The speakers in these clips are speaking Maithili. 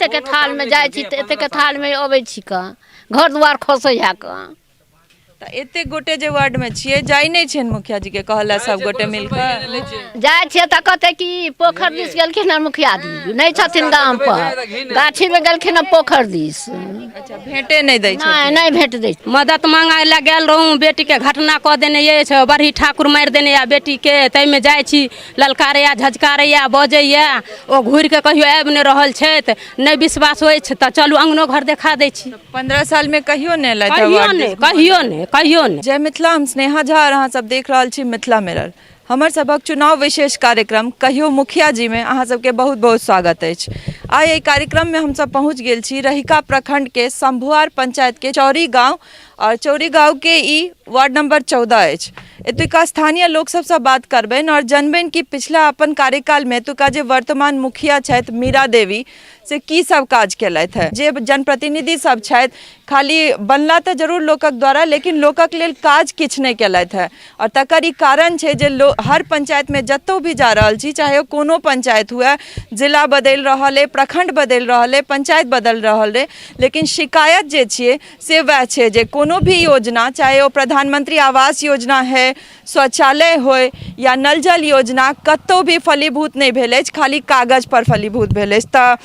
एतेक थालमे जाइ छी तऽ एतेक थालमे अबै छी कऽ घर दुआर खसै है कऽ। तऽ एतेक गोटे जे वार्डमे छियै, जाइ नहि छियनि मुखिया जीके कहऽ लए सब गोटे मिल कऽ? जाइ छियै तऽ कहतै कि पोखरि दिस गेलखिन हँ मुखिया जी, नहि छथिन गाम पर, गाछीमे गेलखिन हँ पोखरि दिस। अच्छा, भेंटे नहि दै छै? नहि, नहि भेट दै छै। मदद मांगय लए गेल रहूँ, बेटीके घटना कऽ देने अछि, बरही ठाकुर मारि देने यऽ बेटीके। ताहिमे जाइ छी, ललकारैया, झझकारैया, बजैया, ओ घुरिके कहियो आबि नहि रहल छथि। नहि विश्वास होइ छै तऽ चलू अङ्गनो घर देखा दै छी। 15 साल में कहियो नहि एलथि? कहियो नहि, कहियो नहि, कहियो नहि। जय मिथिला, हम स्नेहा झा और अहाँ सब देख रहल छी मिथिला मिरर। हमर सभक चुनाव विशेष कार्यक्रम कहियो मुखिया जी में अहाँ सबके बहुत बहुत स्वागत अछि। आइ एहि कार्यक्रम में हमसब पहुँच गेल छी रहिका प्रखंड के शंभुआर पंचायत के चौरी गांव और चौरी गांव के ई वार्ड नंबर 14 अछि। एतुका स्थानीय लोक सबसँ बात करबनि और जनबनि कि पिछला अपन कार्यकाल में एतुका जे वर्तमान मुखिया छथि मीरा देवी से की सब काज केलथि है। जे जनप्रतिनिधि सब छथि खाली बनला तऽ जरूर लोकक द्वारा, लेकिन लोकक लेल काज किछु नहि केलथि है और तकर ई कारण छै जे हर पंचायतमे जतौ भी जा रहल छी, चाहे ओ कोनो पंचायत हुए, जिला बदलि रहल अइ, प्रखंड बदलि रहल अइ, पंचायत बदलि रहल अइ, लेकिन शिकायत जे छियै से वएह छै जे कोनो भी योजना, चाहे ओ प्रधानमंत्री आवास योजना है, शौचालय होय या नल जल योजना, कतहु भी फलीभूत नहि भेल अछि, खाली कागज पर फलीभूत भेल अछि। तऽ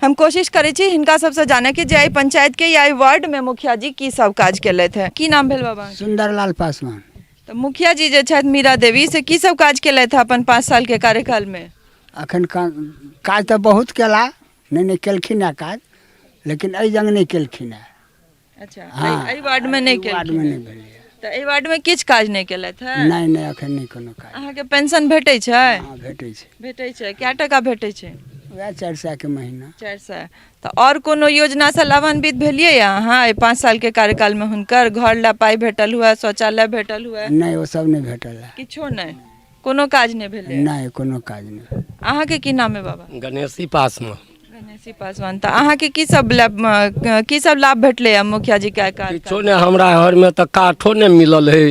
हम कोशिश करै छी हिनका सबसँ जानऽके जे एहि पंचायतके या एहि वार्डमे मुखिया जी की सब काज केलथि हेँ। की नाम भेल बाबा? सुंदरलाल पासवान। तऽ मुखिया जी जे छथि मीरा देवी से की सब काज केलथि हेँ अपन 5 सालके कार्यकालमे? अखन काज तऽ बहुत केला, नहि नहि केलखिन हेँ काज, लेकिन एहि जंग नहि केलखिन हेँ। अच्छा, एहि वार्डमे नहि केलखिन? वार्डमे नहि भेलैए। तऽ एहि वार्डमे किछु काज नहि केलथि हेँ? नहि नहि, अखन नहि कोनो काज। अहाँके पेंशन भेटै छै? हँ, भेटै छै। भेटै छै। कए टका भेटै छै? वएह 400 के महीना। 400। तऽ आओर कोनो योजनासँ लाभान्वित भेलियै अहाँ एहि 5 सालके कार्यकालमे हुनकर? घर लए पाइ भेटल हुए, शौचालय भेटल हुए? नहि, ओ सब नहि भेटल है। किछो नहि, कोनो काज नहि भेलै? नहि, कोनो काज नहि। अहाँके की नाम है बाबा? गणेशी पासवान। गणेशी पासवान। तऽ अहाँके की सब लाभ, की सब लाभ भेटलै है मुखिया जी के कार्यकाल? किछो नहि, हमरा घरमे तऽ काठो नहि मिलल है,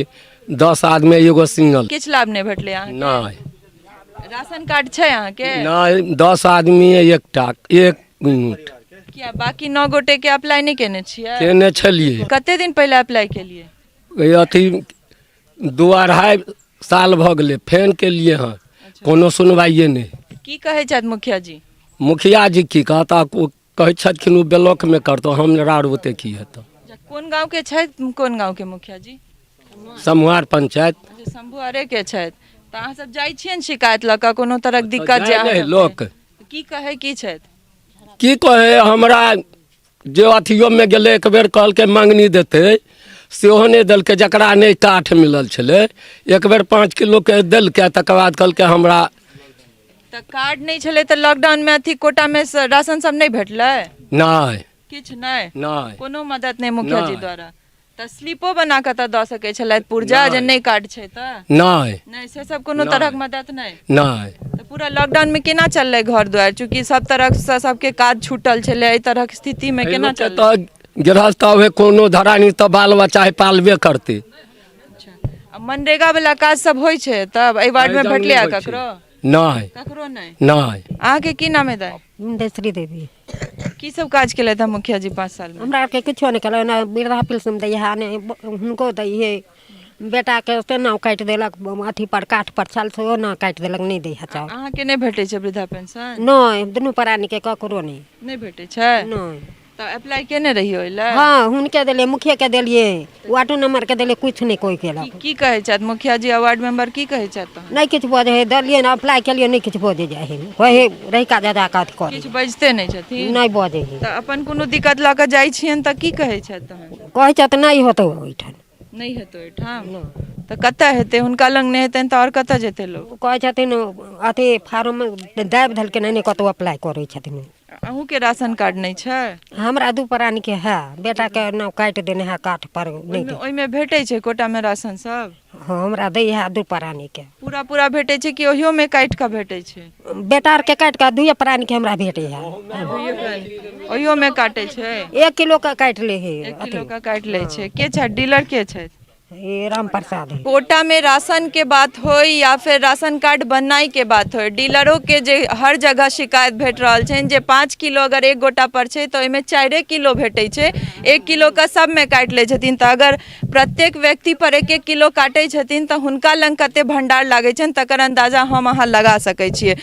10 आदमी एगो सिंगल। किछु लाभ नहि भेटलै अहाँके? नहि। राशन कार्ड छै अहाँके? नहि, 10 आदमी एकटा एक मिनट। किया, बाकी 9 गोटे के अप्लाई नहि केने छियै? केने छलियै। कते दिन पहिले अप्लाई केलियै? अथी 2-2.5 साल भऽ गेलै, फेन केलियै हँ, कोनो सुनवाइए नहि। की कहै छथि मुखिया जी? मुखिया जी की कहता, ओ कहै छथिन ओ ब्लॉकमे करतौ, हमरा आर ओते की हेतौ। कोन गाँव के छथि, कोन गाँव के मुखिया जी? समूहार पंचायत। अच्छा, शंभुआरे के छथि। तऽ अहाँ सब जाइ छियनि शिकायत लऽ कऽ कोनो तरहक दिक्कत जे जाइ नहि लोक? की कहै की छथि? की कहै, हमरा जे अथियोमे गेलै एक बेर कहलकै मङ्गनी देतै, सेहो नहि देलकै। जकरा नहि काठ मिलल छलै एक बेर 5 किलोके देलकै, तकर बाद कहलकै हमरा। तऽ कार्ड नहि छलै तऽ लॉकडाउनमे अथी कोटामे राशन सब नहि भेटलै? नहि। किछु नहि? नहि। कोनो मदद नहि मुखिया जी द्वारा? तऽ स्लिपो बना कऽ तऽ दऽ सकै छलथि पुर्जा जे नहि कार्ड छै तऽ? नहि। नहि, से सब कोनो तरहक मदद नहि? नहि। तऽ पूरा लॉकडाउन मे केना चललै घर दुआरि, चूँकि सब तरह सँ सबके काज छूटल छलै, एहि तरहक स्थिति मे केना चललै? तऽ गृहस्थ होय कोनो धरानी तऽ बाल बच्चा है पालबे करतै। आ मनरेगा वाला काज सब होइ छै तब एहि वार्ड मे भेटलै आ ककरो? नहि। ककरो नहि? नहि। अहाँके की नाम है दाइ? बिन्देश्वरी देवी। की सब काज केलथि हँ मुखिया जी 5 साल में? हमरा आरके किछो नहि केलक, ने वृद्धा पेंशन दै है, ने हुनको दै है। बेटाके से नाम काटि देलक अथी पर, काठ पर छल सेहो नाम काटि देलक, नहि दै है चाउर। अहाँके नहि भेटै छै वृद्धा पेंशन? नहि, दुनू प्राणीके ककरो नहि। नहि भेटै छै? नहि। तऽ अप्लाई केने रहियै ओहि लए? हँ, हुनके देलियै, मुखियाके देलियै, वार्डो नंबरके देलियै, किछु नहि कोइ केलक। की कहै छथि मुखिया जी आ वार्ड मेंबर, की कहै छथि तहन? नहि किछु बजै हइ, देलियै ने अप्लाई केलियै, नहि किछु बजै जाइ हइ, कहै हइ रहिका जा जा कऽ अथी करै। किछु बजिते नहि छथिन? नहि बजै हइ। तऽ अपन कोनो दिक्कत लऽ कऽ जाइ छियनि तऽ की कहै छथि तहन? कहै छथि नहि होतौ ओहिठाम। नहि हेतौ ओहिठाम? तऽ कतऽ हेतै? हुनका लग नहि हेतनि तऽ आओर कतऽ जेतै लोक? कहै छथिन अथी फारम दाबि देलकै, नहि कतहु अप्लाई करै छथिन। अहूँके राशन कार्ड नहि छै? हमरा दू प्राणीके है, बेटाके नाम काटि देने है काठ पर, नहि। ओहिमे भेटै छै कोटामे राशन सब? हँ, हमरा दै है दू प्राणीके। पूरा पूरा भेटै छै कि ओहियोमे काटि कऽ भेटै छै? बेटा आरके काटि कऽ दुइए प्राणीके हमरा भेटै है। ओहियोमे काटै छै? 1 किलोके काटि लै है। 1 किलोके काटि लै छै। के छथि डीलर, के छथि? ई राम प्रसाद है। कोटा में राशन के बात होय या फिर राशन कार्ड बननाइ के बात होय, डीलरों के जे हर जगह शिकायत भेट रहल छनि जे 5 किलो अगर एक गोटा पर छै तऽ ओहिमे 4 किलो भेटै छै, 1 किलो के सबमे काटि लै छथिन। तऽ अगर प्रत्येक व्यक्ति पर 1-1 किलो काटै छथिन तऽ हुनका लग कते भंडार लागै छनि तकर अंदाजा हम अहाँ लगा सकै छियै।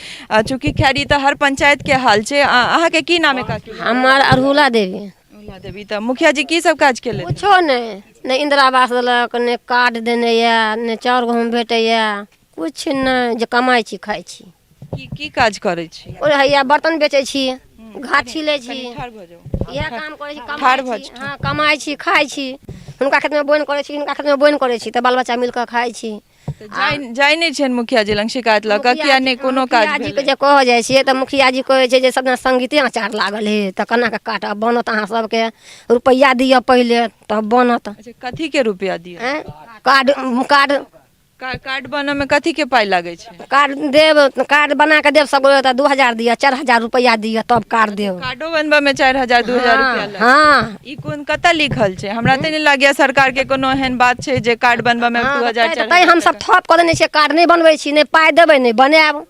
चूँकि खैर ई तऽ हर पंचायत के हाल छै। अहाँके की नाम है काकी? हमर अरहुला देवी। अरहुला देवी। तऽ मुखिया जी की सब काज केलथि? कुछो नहि, नहि इंदिरा आवास देलक, नहि कार्ड देने यऽ, नहि चाउर गहूँम भेटैया, कुछ नहि, जे कमाइ छी खाइ छी। की की काज करै छी? ओ हैया बर्तन बेचै छी, घाट छिलै छी, ठाढ़ भऽ जाउ। इएह काम करै छी, ठाढ़ कमाइ भऽ छी, हँ कमाइ छी खाइ छी, हुनका खेतमे बोनि करै छी, हिनका खेतमे बोनि करै छी, तऽ बाल बच्चा मिल कऽ खाइ छी। तऽ जाइ नहि छियनि मुखिया जी लग शिकायत लऽ कऽ किया नहि कोनो काज मुखिया जीके भेलै? जे कहऽ जाइ छियै तऽ मुखिया जी कहै छै जे सब दिना संगीते अचार लागल हे, तऽ केना कऽ काटब, बनत अहाँ सबके रुपैआ दिअ पहिले तब बनत। अच्छा, कथी के रुपैआ दिअ? आँय? कार्ड, कार्ड कार्ड बनऽ में कथी के पाइ लागै छै? कार्ड देब, कार्ड बना कऽ देब सब गोटे तऽ 2000 दिअ, 4000 रुपैआ दिअ तब कार्ड देब। कार्डो बनबऽ में 4000 2000 रुपैआ लागै? हँ। ई कोन कतऽ लिखल छै? हमरा तऽ नहि लागैया सरकार के कोनो एहन बात छै जे कार्ड बनबऽ में 2000 तैं हमसब थप कऽ देने छियै, कार्ड नहि बनबै छी, नहि पाइ देबै नहि बनायब।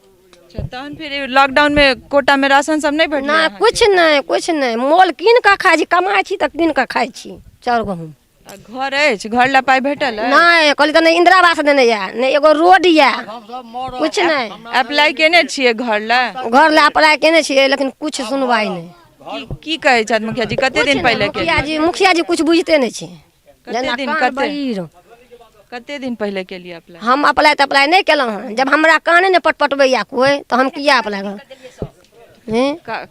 अच्छा, तहन फिर लॉकडाउन में कोटा में राशन सब नहि भेटलै? नहि, कुछ नहि, कुछ नहि, मोल कीन कऽ खाइ छी, कमाइ छी तऽ कीन कऽ खाइ छी चाउर गहूँम। आ घर अछि, घर ला पाइ भेटल अछि? नहि, कहली तऽ नहि इंदिरा आवास देने यऽ, नहि एगो रोड यऽ, कुछ नहि। अप्लाई केने छियै घर ला? घर ला अप्लाई केने छियै लेकिन कुछ सुनवाई नहि। की कहै छथि मुखिया जी? कते दिन पहिले मुखिया जी, मुखिया जी कुछ बुझिते नहि छै। कते दिन, कान कते? बहीर। कते दिन पहिले केलियै अप्लाई? हम अप्लाई तऽ अप्लाई नहि केलहुँ हँ, जब हमरा काने नहि पटपटबैया कोइ तऽ हम किया अप्लाई करब?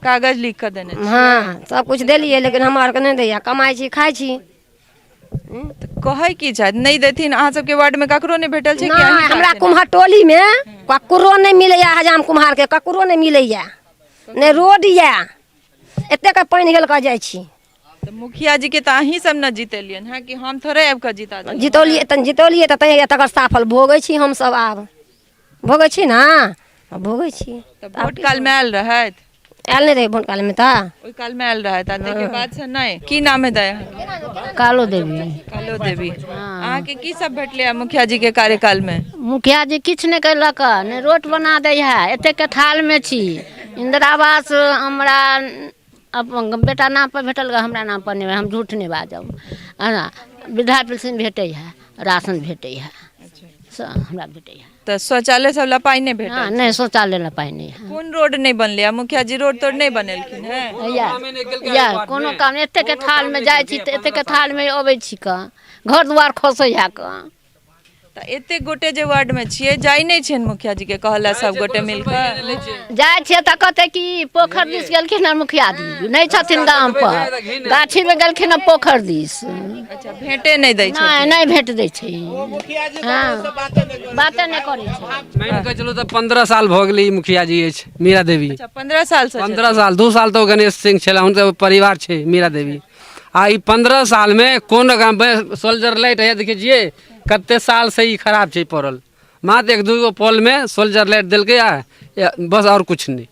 कागज लिख कऽ देने छियै? हँ, सब कुछ देलियै लेकिन हमरा आरके नहि दैया, कमाइ छी खाइ छी। तऽ कहै की छथि? नहि देथिन? अहाँ सबके वार्ड में ककरो नहि भेटल छै? नहि, हमरा कुम्हर टोली में ककरो नहि मिलैया, हजाम कुम्हार के ककरो नहि मिलैया, नहि रोड यऽ, एतेक पानि हेल कऽ जाइ छी। तऽ मुखिया जी के तऽ अहीं सब ने जीतेलियनि हँ, कि हम थोड़े आबि कऽ जीता देलियनि? जीतौलियै तऽ, जीतौलियै तऽ तैं तकर साफल भोगै छी हमसब, आब भोगै छी ने, भोगै छी। तऽ वोट काल में आयल रहथि? आयल नहि रहै वोट काल में, तऽ ओहि काल में आयल रहथि, आ ताहिके बाद से नहि। की नाम है दाइ अहाँके? कालो देवी। कालो देवी। अहाँके की सब भेटलै है मुखिया जी के कार्यकाल में? मुखिया जी किछु नहि केलक, नहि रोड बना दै है, एतेक थाल में छी। इंदिरा आवास हमरा अपन बेटा नाम पर भेटल, हमरा नाम पर नहि, हम झूठ नहि बाजब। वृद्धा पेंशन भेटै है, राशन भेटै है, हमरा भेटै है। तऽ शौचालय सब ला पाइ नहि भेटल? हँ, नहि, शौचालय ला पाइ नहि है। कोन रोड नहि बनलै? मुखिया जी रोड तोड नहि बनेलखिन है? या कोनो काम, एतेक थाल में जाइ छी तऽ एतेक थाल में अबै छी कऽ, घर दुआर खसै है कऽ। तऽ एतेक गोटे जे वार्ड में छियै, जाइ नहि छियनि मुखिया जी के कहला सब गोटे मिल कऽ? जाइ छियै तऽ कहतै कि पोखरि दिस गेलखिन हँ मुखिया जी, नहि छथिन गाम पर, गाछी में गेलखिन हँ पोखरि दिस। अच्छा, भेंटे नहि दै छै? नहि, नहि भेंट दै छै, हँ, बाते नहि करै छै। मानि कऽ चलू तऽ 15 साल भऽ गेलै ई मुखिया जी अछि मीरा देवी। अच्छा, 15 साल से? 15 साल, 2 साल तऽ गणेश सिंह छलै, हुनकर परिवार छै मीरा देवी। आ ई 15 सालमे कोनो गाम सोल्जर लाइट है देखै छियै कते साल से ई खराब छै पड़ल, मात्र 1-2 गो पोलमे सोल्जर लाइट देलकै आ बस, और कुछ नहि।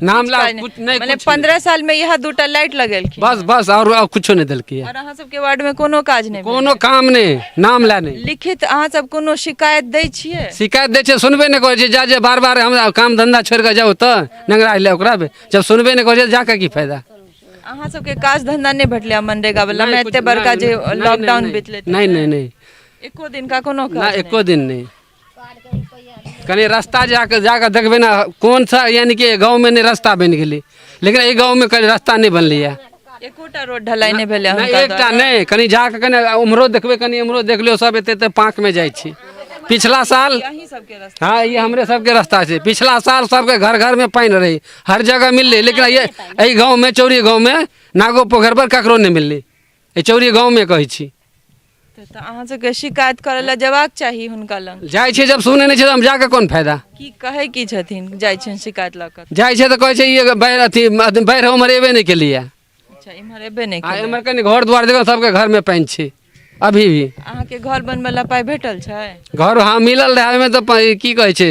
नाम ला कुछ नहि। मने 15 साल में इएह 2टा लाइट लगेलखिन? बस बस, और कुछो नहि देलकै। और अहाँ सबके वार्ड में कोनो काज नहि? कोनो काम नहि, नाम ला नहि। लिखित अहाँ सब कोनो शिकायत दै छियै? शिकायत दै छियै, सुनबे नहि करै छै। जा जे बार बार हमरा काम धंधा छोड़ि कऽ जाउ तऽ नंगरा ले ओकरा, जब सुनबे नहि करै छै जाकऽ की फायदा? अहाँ सबके काज धंधा नहि भेटलै मनरेगा वाला में एते बड़का जे लॉकडाउन बीतलै? नहि नहि नहि, एको दिन का कोनो काज नहि, एको दिन नहि। कनि रास्ता जाकऽ जाकऽ देखबै ने कोन सा, यानी कि गाँवमे नहि रास्ता बनि गेलै, लेकिन एहि गाँवमे कनि रास्ता नहि बनलैए, एकोटा रोड ढलाई नहि भेलै? नहि, एकटा नहि। कनि जाकऽ कनि उम्हरो देखबै, कनि उम्हरो देख लियौ, सब एते एते पाँकमे जाइ छै। पिछला साल, हँ, ई हमरे सबके रास्ता छै। पिछला साल सबके घर घरमे पानि रहै, हर जगह मिललै, लेकिन एहि गाँवमे चौरी गाँवमे नागो पोखरि पर ककरो नहि मिललै, एहि चौरी गाँवमे कहै छी। तऽ अहाँ सबके शिकायत करै लए जेबाक चाही हुनका लग। जाइ छै, जब सुनै नहि छै तऽ हम जाकऽ कोन फायदा? की कहै की छथिन जाइ छियनि शिकायत लऽ कऽ? जाइ छै तऽ कहै छै ई बाढ़ि अथी बाढ़ि उम्हर एबे नहि केलैए। अच्छा, इम्हर एबे नहि? आ इम्हर कनि घर दुआर देखो, सबके घरमे पानि छै अभी भी। अहाँके घर बनबै लए पाइ भेटल छै? घर हँ मिलल रहै, ओहिमे तऽ की कहै छै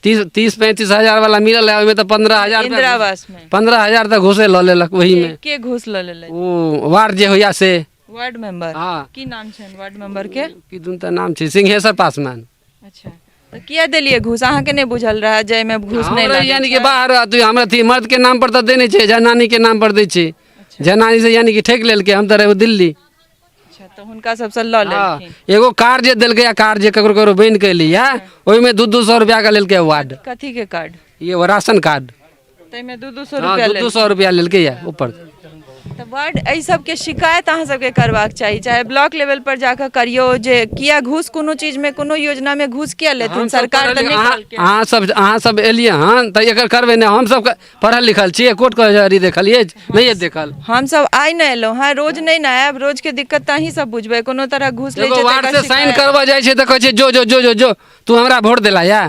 30-35 हजार वाला मिलल है, ओहिमे तऽ 15,000। इंदिरा आवास मे 15,000 तऽ घूसे लऽ लेलक ओहीमे। के घूस लऽ लेलक? ओ वार्ड जे होइया से। Ward member? हँ। की नाम छनि वार्ड मेंबर के? की दुन तऽ नाम छै, सिंहेश्वर पासवान। अच्छा, तऽ किया देलियै घूस? अहाँके नहि बुझल रहए जे एहिमे घूस नहि हमरा लागै यानी कि छै? बाहर अथी हमरा अथी मर्द के नाम पर तऽ देने छै, जनानी के नाम पर दै छै। जनानी से यानी कि ठकि लेलकै, हम तऽ रहू दिल्ली। अच्छा, तऽ हुनका सबसँ लऽ लेलखिन। एगो कार्ड जे देलकै आ कार्ड जे ककरो ककरो बनि के एलैया, ओहिमे 200-200 रुपया के लेलकै वार्ड। कथी के कार्ड? ये राशन कार्ड। ताहिमे 200-200 रुपया? 200-200 रुपया लेलकै या ऊपर। तऽ वार्ड एहि सबके शिकायत अहाँ सबके करबाक चाही, चाहे ब्लॉक लेवल पर जाकऽ करियौ जे किया घूस, कोनो चीजमे, कोनो योजनामे घूस किया लेथिन हमसब सरकार? तऽ पढ़ल नहि अहाँ कहलकै। अहाँ सब एलियै हन तऽ एकर करबै नहि? हमसब पढ़ल लिखल छियै, कोर्ट कचहरी देखलियै नहि देखल। हमसब आइ नहि एलहुँ हँ, रोज नहि ने आयब। रोजके दिक्कत तऽ अहीं सब बुझबै। कोनो तरह घूस लै एगो छै तऽ वार्ड एकर से साइन शिकायत- करबऽ जाइ छै तऽ कहै छै जो जो जो जो जो, तू हमरा वोट देला या।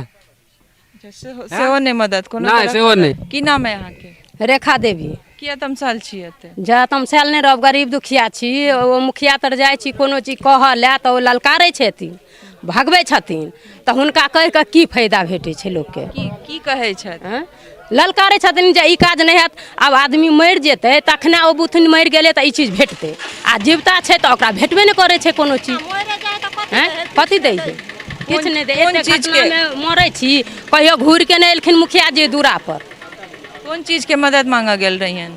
अच्छा, सेहो नहि मदद कोनो नहि, तरहक? सेहो नहि। की नाम है अहाँके? रेखा देवी। किया तमसाल छी एते? जा तमसायल नहि रहब, गरीब दुखिया छी। ओ मुखिया तर जाइ छी कोनो चीज कहऽ लए तऽ ओ ललकारै छथिन, भगबै छथिन। तऽ हुनका कहि कऽ की फायदा भेटै छै लोकके? की की कहै छथि? आँय? ललकारै छथिन जे ई काज नहि हैत। आब आदमी मरि जेतै तखने, ओ बुथिन मरि गेलै तऽ ई चीज भेटतै, आ जीवता छै तऽ ओकरा भेटबे नहि करै छै कोनो चीज। आँय? कथी दै छै? किछु नहि दै। कोन एते चीज के? घटनामे मरै छी, कहियो घुरि के नहि एलखिन मुखिया जी दूरा पर। कोन चीजके मदद मांगऽ गेल रहियनि?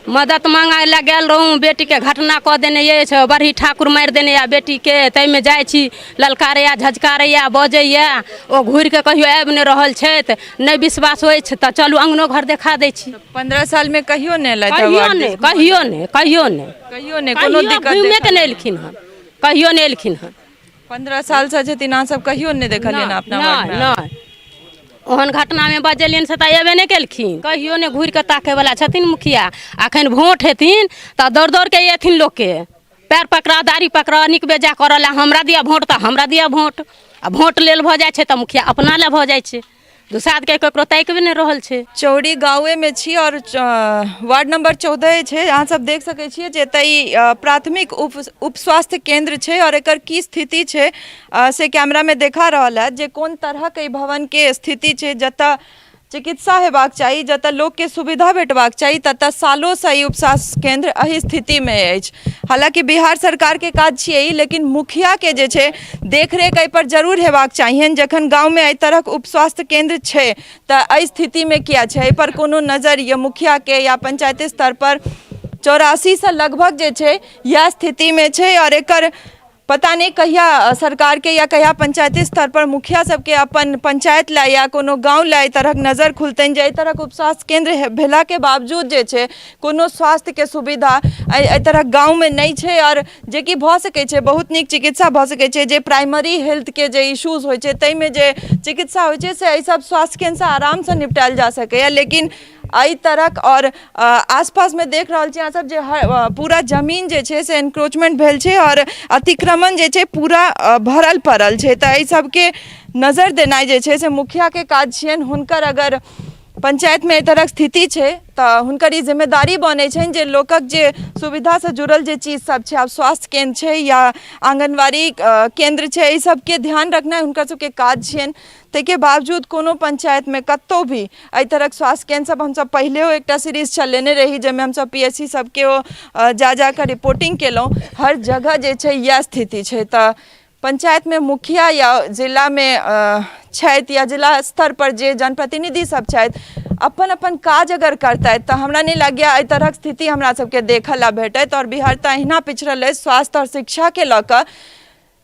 मदद मांगय लए गेल रहूँ, बेटीके घटना कऽ देने अछि, बरही ठाकुर मारि देने यए बेटीके। ताहिमे जाइ छी, ललकारैया झझकारैया बजैया। ओ घुरि कऽ कहियो आबि नहि रहल छथि। नहि विश्वास होइ छै तऽ चलू अङ्गनो घर देखा दै छी। 15 सालमे कहियो नहि एलथि? कहियो वार्ड नहि। दिस? कहियो नहि, कहियो नहि। कहियो नहि कोनो कहियो दिक्कत घुमिए देखल? कऽ नहि एलखिन हन, कहियो नहि एलखिन हन। 15 सालसँ छथिन, अहाँ सब कहियो नहि देखलियनि अपना नहि। वार्डमे? नहि, ओहन घटनामे बजेलियनि से तऽ अयबे नहि केलखिन। कहियो नहि घुरि कऽ ताकयवला छथिन मुखिया। अखन भोट हेथिन तऽ दौड़ दौड़ के एथिन, लोकके पैर पकड़ा, दाढ़ी पकड़ा, नीक बेजा करऽ लए, हमरा दिअ भोट तऽ हमरा दिअ भोट। आ भोट लेल भऽ जाइ छै तऽ मुखिया अपना लए भऽ जाइ छै, दोसराके ककरो ताकि भी नहि रहल छै। चौरी गाँवेमे छी आओर वार्ड नंबर 14 छै। अहाँ सब देख सकै छियै जे एतऽ ई प्राथमिक उप उप स्वास्थ्य केंद्र छै आओर एकर की स्थिति छै से कैमरामे देखा रहल है जे कोन तरहक एहि भवनके स्थिति छै। जतऽ चिकित्सा हेबाक चाही, जतऽ लोकके सुविधा भेटबाक चाही, ततऽ सालोसँ ई उप स्वास्थ्य केंद्र एहि स्थितिमे अछि। हालाँकि बिहार सरकारके काज छियै ई, लेकिन मुखियाके जे छै देखरेख एहिपर जरूर हेबाक चाहियनि। जखन गाँवमे एहि तरहक उप स्वास्थ्य केंद्र छै तऽ एहि स्थितिमे किया छै? एहिपर कोनो नजर या मुखियाके या पंचायती स्तर पर? 84सँ लगभग जे छै इएह स्थितिमे छै आओर एकर पता नहि कहिया सरकारके या कहिया पंचायती स्तर पर मुखिया सबके अपन पंचायत लए या कोनो गाँव लए एहि तरहक नजर खुलतनि जे एहि तरहक उप स्वास्थ्य केंद्र भेलाके बावजूद जे छै कोनो स्वास्थ्यके सुविधा एहि एहि तरहक गाँवमे नहि छै। आओर जेकि भऽ सकै छै, बहुत नीक चिकित्सा भऽ सकै छै। जे प्राइमरी हेल्थके जे इश्यूज होइ छै, ताहिमे जे चिकित्सा होइ छै, से एहि सब स्वास्थ्य केन्द्रसँ आरामसँ निपटायल जा सकैए। लेकिन एहि तरहक आओर आसपासमे देख रहल छी अहाँसब जे पूरा जमीन जे छै से एनक्रोचमेंट भेल छै आओर अतिक्रमण जे छै पूरा भरल पड़ल छै। तऽ एहि सबके नजर देनाइ जे छै से मुखियाके काज छियनि। हुनकर अगर पंचायतमे एहि तरहक स्थिति छै तऽ हुनकर ई जिम्मेदारी बनै छनि जे लोकक जे सुविधासँ जुड़ल जे चीज सब छै, आब स्वास्थ्य केन्द्र छै या आङ्गनबाड़ी केन्द्र छै, एहि सबके ध्यान रखनाइ हुनकर सबके काज छियनि। ताहिके बावजूद कोनो पंचायतमे कतहु भी एहि तरहक स्वास्थ्य केन्द्र सब, हमसब पहिलेहो एकटा सीरीज चलेने रही जाहिमे हमसब पी एच सी सबके ओ जा जाकऽ रिपोर्टिंग केलहुँ, हर जगह जे छै इएह स्थिति छै। तऽ पंचायतमे मुखिया या जिलामे छथि या जिला स्तर पर जे जनप्रतिनिधि सब छथि, अपन अपन काज अगर करतथि तऽ हमरा नहि लागैए एहि तरहक स्थिति हमरा सबके देखऽ लए भेटत। आओर बिहार तऽ अहिना पिछड़ल अछि, स्वास्थ्य आओर शिक्षाके लऽ कऽ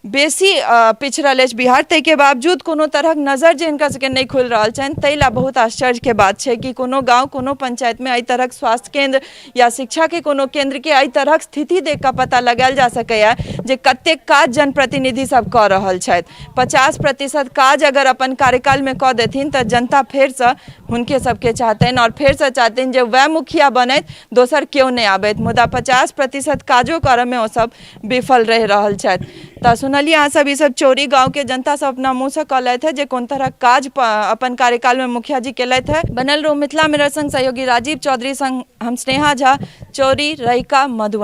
बेसी पिछड़ल अछि बिहार। ताहिके बावजूद कोनो तरहक नजर जे हिनका सबके नहि खुलि रहल छनि, ताहि लए बहुत आश्चर्यके बात छै कि कोनो गाँव, कोनो पंचायतमे एहि तरहक स्वास्थ्य केन्द्र या शिक्षाके कोनो केन्द्रके एहि तरहक स्थिति देख कऽ पता लगायल जा सकैए जे कतेक काज जनप्रतिनिधि सब कऽ रहल छथि। 50% काज अगर अपन कार्यकालमे कऽ देथिन तऽ जनता फेरसँ हुनके सबके चाहतनि आओर फेरसँ चाहतनि जे वएह मुखिया बनथि, दोसर केओ नहि आबथि। मुदा 50% काजो करऽमे ओसब विफल रहि रहल छथि। तऽ सुनलियै अहाँ सब, ई सब चौरी गाँवके जनता सब अपना मुँहसँ कहलथि है जे कोन तरहक काज अपन कार्यकालमे मुखिया जी केलथि है। बनल रहू मिथिला मिरर संग। सहयोगी राजीव चौधरी संग हम स्नेहा झा, चौरी, रहिका, मधुबनी।